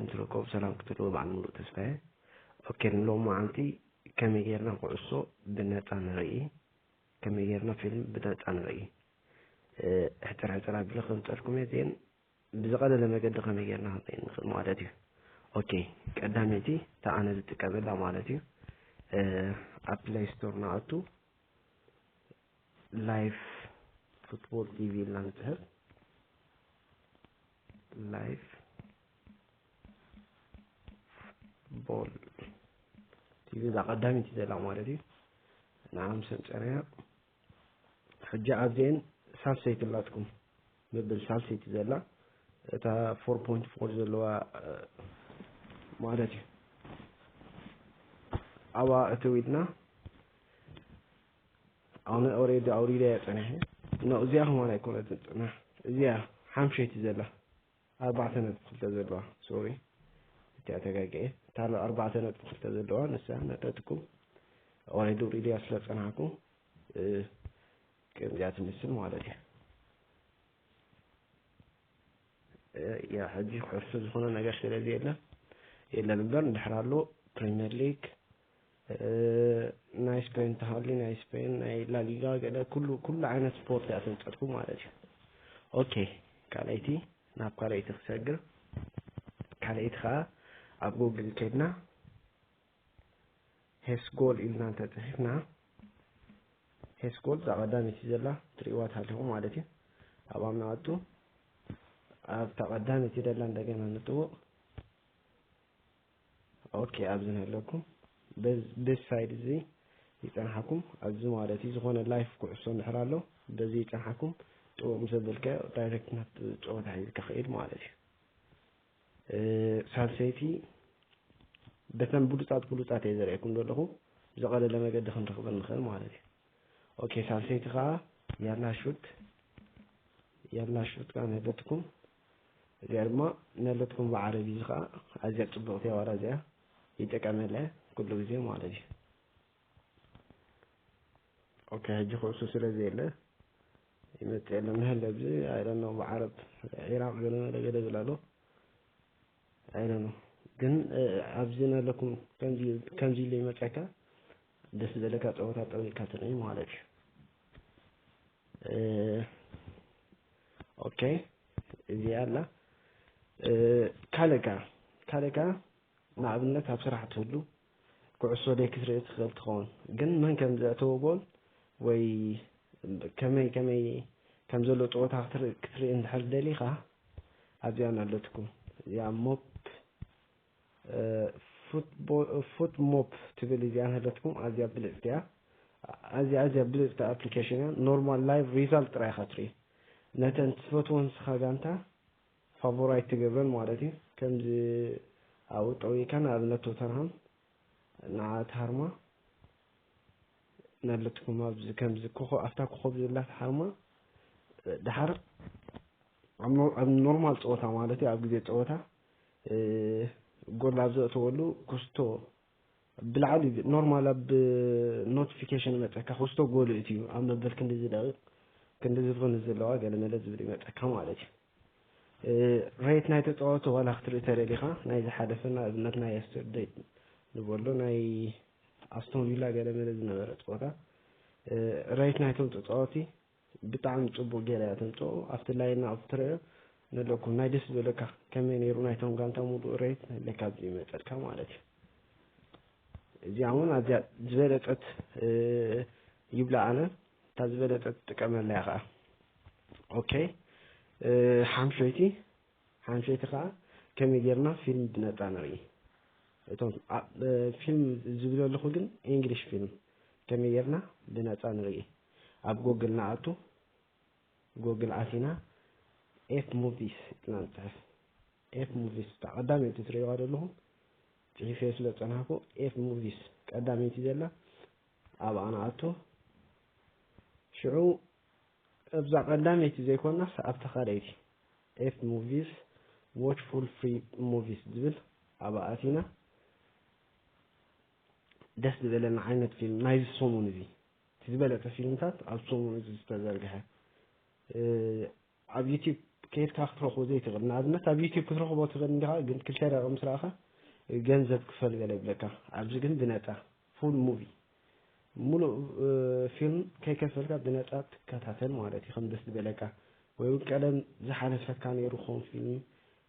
እንትረከቡ ሰላም ክትብሉ በዓል ሙሉእ ተስፋ እየ። ኦኬ፣ ንሎሚ መዓልቲ ከመይ ጌርና ኩዕሶ ብነጻ ንርኢ፣ ከመይ ጌርና ፊልም ብነጻ ንርኢ። እ፣ ሕጽር ሕጽር ኣቢለ ከምጸልኩም እየ። ዜን ብዝቐለለ መገዲ ከመይ ጌርና ክንርኢ ንኽእል ማለት እዩ። ኦኬ፣ ቀዳመይቲ እታ ኣነ ዝጥቀመላ ማለት እዩ። እ፣ ኣብ ፕለይ ስቶር ንኣቱ፣ ላይፍ ፉትቦል ቲቪ ኢልና ንጽሕፍ። ላይፍ ፉትቦል ቲቪ እዛ ቀዳመይቲ ዘላ ማለት እዩ። ንዓ ምስ ኣምጸናያ፣ ሕጂ ኣብዚአን ሳልሰይቲ ኣላትኩም፣ መበል ሳልሰይቲ ዘላ፣ እታ ፎር ፖይንት ፎር ዘለዋ፣ እ፣ ማለት እዩ። ኣብኣ እተው ኢልና፣ ኣነ ኦሬዲ ኣውሪደ እያ ጸኒሐ። ኖ፣ እዚኣ ከማን ኣይኮነትን ጽናሕ። እዚኣ ሓምሸይቲ ዘላ፣ ኣርባዕተ ነጥቢ ክልተ ዘለዋ፣ ሶሪ፣ እቲኣ ተጋግየ። እታ ኣርባዕተ ነጥቢ ክልተ ዘለዋ፣ ንሳ ነጠጥኩም። ኦሬዲ ኣውሪደ እያ ስለ ጸናሕኩ፣ እ፣ ከምዚኣ ትመስል ማለት እዩ። እ፣ ያ፣ ሕጂ ኩዕሶ ዝኾነ ነገር ስለዚ የለን፣ የለን እምበር፣ እንድሕር ኣሎ ፕሪምየር ሊግ፣ እ፣ ናይ ስፔን ተሃልዩ፣ ናይ ስፔን፣ ናይ ላሊጋ፣ ገለ ኩሉ፣ ኩሉ ዓይነት ስፖርት እያ ተንጸጥኩ ማለት እዩ። ኦኬ፣ ካልኣይቲ፣ ናብ ካልኣይቲ ክሰግር። ካልኣይቲ ኸኣ ኣብ ጉግል ከድና ሄስ ጎል ኢልና እንተጽሒፍና፣ ሄስ ጎል እዛ ቀዳመይቲ ዘላ ትርእይዋ ተሃሊኹም ማለት እዩ። ኣብኣ ንኣቱ፣ ኣብታ ቀዳመይቲ ዘላ እንደገና ንጥውቕ። ኦኬ፣ ኣብዚ ንህለኩም። በዝ-፣ በዚ ሳይድ እዚ ይጸንሓኩም። ኣብዚ ማለት እዩ፣ ዝኾነ ላይፍ ኩዕሶ እንድሕር ኣሎ፣ በዚ ይጸንሓኩም። ጥውቕ ምስ ኣበልካዮ፣ ዳይሬክት ናብቲ ጸወታ ሒዝካ ክኢድ ማለት እዩ። እ፣ ሳልሰይቲ፣ በተን ብሉጻት ብሉጻት እየ ዘርእየኩም ዘለኹ። ብዝቐለለ መገዲ ክንረኽበን ንኽእል ማለት እዩ። ኦኬ፣ ሳልሰይቲ ኸኣ፣ ያላ ሹት፣ ያላ ሹት ከኣ ነለትኩም። እዚኣ ድማ ነለትኩም ብዓረቢ፣ እዚ ኸኣ ኣዝያ ጽብቕቲ እያ፣ ዋላ እዚኣ ይጥቀመላ እየ ኩሉ ግዜ ማለት እዩ። ኦኬ፣ ሕጂ ኩዕሶ ስለ ዘየለ ይመጽእ የለን። መሀል ኣብዚ፣ I don't know፣ ብዓረብ ዒራቕ ገለ መለ ገለ ዝብል ኣሎ። I don't know። ግን፣ እ፣ ኣብዚ ነለኩም ከምዚ፣ ከምዚ ኢሉ ይመጸካ፣ ደስ ዝበለካ ጸወታ ጠዊቕካ ትርኢ ማለት እዩ። እ፣ ኦኬ፣ እዚኣ ኣላ። እ፣ ካልእ ከ፣ ካልእ ከ ንኣብነት ኣብ ስራሕ ትህሉ ኩዕሶ ደይ ክትርኢ ትኽእል ትኸውን፣ ግን መን ከም ዘእተዎ ጎል ወይ ከመይ ከመይ ከም ዘሎ ጸወታ ክትርኢ፣ ክትርኢ እንድሕር ደሊኻ ኣብዚኣ ኣለትኩም። እዚኣ ሞፕ፣ እ፣ ፉትቦ-፣ ፉት ሞፕ ትብል እዚኣ ኣለትኩም። ኣዝያ ብልጽቲ እያ። ኣዝያ፣ ኣዝያ ብልጽቲ ኣፕሊኬሽን እያ። ኖርማል ላይቭ ሪዛልት ጥራይ ኢኻ ትርኢ። ነተን ትፈትወን ንስኻ ጋንታ ፋቮራይት ትገብረን ማለት እዩ። ከምዚ ኣብኡ ጠዊቕካ ንኣብነት ቶተንሃም ንዓ ትሃርማ ናለትኩም ኣብዚ ከምዚ ኮኾ-፣ ኣብታ ኮኾብ ዘላ ትሃርማ። ድሓር ኣብ ኖ-፣ ኣብ ኖርማል ጸወታ ማለት እዩ፣ ኣብ ግዜ ጸወታ፣ እ፣ ጎል ኣብ ዘእተወሉ ክስቶ ብላዕሊ ኖርማል ኣብ ኖቲፊኬሽን መጸካ ክስቶ ጎል እትዩ ኣብ መበል ክንዲ ዝደቂቕ ክንዲ ዝፍን ዘለዋ ገለ መለ ዝብል ይመጸካ ማለት እዩ። እ፣ ሬት ናይ ተጻወቱ ዋላ ክትርኢ ተደሊኻ ናይ ዝሓለፈ ንኣብነት ናይ የስተርደይ ንበሎ ናይ ኣስቶን ቪላ ገለ መለ ዝነበረ ጸወታ፣ እ፣ ሬት ናይቶም ተጻወቲ ብጣዕሚ ጽቡቕ ጌራ እያ ተምጽኦ። ኣብቲ ላይን ኣብ ትርእዮ ዘለኩም ናይ ደስ ዝበለካ ከመይ ነይሩ ናይቶም ጋንታ ሙሉእ ሬት ኣለካ ኣብዚ ይመጸልካ ማለት እዩ። እዚኣ እውን ኣዝያ ዝበለጸት፣ እ፣ ይብላ ኣነ እታ ዝበለጸት ትጥቀመላ እያ ኸዓ። ኦኬ፣ እ፣ ሓምሸይቲ፣ ሓምሸይቲ ኸዓ ከመይ ጌርና ፊልም ብነጻ ንርኢ። እቶም ኣ-፣ እ፣ ፊልም ዝብል ኣለኹ ግን ኢንግሊሽ ፊልም ከመይ ጌርና ብነጻ ንርኢ። ኣብ ጎግል ንኣቱ፣ ጎግል ኣቲና ኤፍ ሙቪስ ኢልና ንጽሕፍ። ኤፍ ሙቪስ እታ ቀዳመይቲ ትርእይዋ ዘለኹም ጽሒፈ ስለ ዝጸናሕኩ ኤፍ ሙቪስ ቀዳመይቲ ዘላ ኣብኣ ንኣቱ። ሽዑ እብዛ ቀዳመይቲ ዘይኮናስ ኣብታ ካልኣይቲ ኤፍ ሙቪስ ዎች ፉል ፍሪ ሙቪስ ዝብል ኣብኣ ኣቲና ደስ ዝበለና ዓይነት ፊልም ናይዚ ሰሙን እዚ፣ እቲ ዝበለጸ ፊልምታት ኣብ ሰሙን እዚ ዝተዘርግሐ፣ እ፣ ኣብ ዩቲዩብ ከይድካ ክትረኽቦ ዘይትኽእል። ንኣብነት ኣብ ዩቲዩብ ክትረኽቦ ትኽእል እንዲኻ፣ ግን ክልተ ደቂቕ ምስ ረኣኻ ገንዘብ ክፈል ገለ ይብለካ። ኣብዚ ግን ብነጻ ፉል ሙቪ፣ ሙሉእ ፊልም ከይከፈልካ ብነጻ ትከታተል ማለት እዩ። ከም ደስ ዝበለካ ወይ እውን ቀደም ዝሓለፈካ ነይሩ ክኸውን ፊልም፣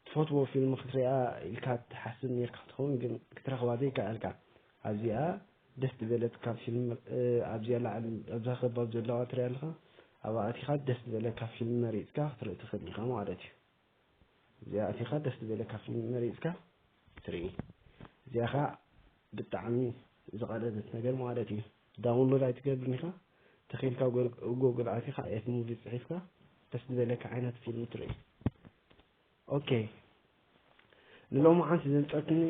ትፈትዎ ፊልም ክትሪኣ ኢልካ ትሓስብ ነይርካ ክትኸውን፣ ግን ክትረኽባ ዘይከኣልካ። ኣብዚኣ ደስ ዝበለትካ ፊልም ኣብዚኣ ላዕሊ ኣብዛ ከባብ ዘለዋ ትሪኣ ኣለኻ። ኣብኣ ኣቲኻ ደስ ዝበለካ ፊልም መሪፅካ ክትርኢ ትኽእል ኢኻ ማለት እዩ። እዚኣ ኣቲኻ ደስ ዝበለካ ፊልም መሪፅካ ትርኢ። እዚኣ ኸዓ ብጣዕሚ ዝቐለለት ነገር ማለት እዩ። ዳውንሎድ ኣይትገብርን ኢኻ። ተኺኢልካ ጎግል ኣቲኻ ኤፍ ሙቪ ፅሒፍካ ደስ ዝበለካ ዓይነት ፊልም ትርኢ። ኦኬ፣ ንሎማዓንቲ ዘምፀትኒ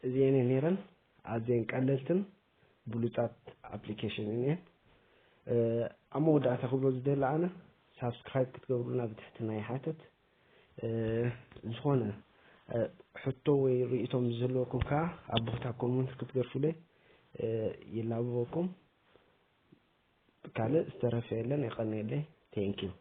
እዚአን እየን ነይረን። ኣዝየን ቀለልትን ብሉፃት ኣፕሊኬሽን እየን። ኣብ መወዳእታ ክብሎ ዝደሊ ኣነ ሳብስክራይብ ክትገብሩና ብትሕትና ይሓተት። ዝኾነ ሕቶ ወይ ርእይቶም ዘለኩም ከዓ ኣብ ቦታ ኮመንት ክትገርፉለይ ይላበወኩም። ካልእ ዝተረፈ የለን። የቐንየለይ። ቴንኪዩ።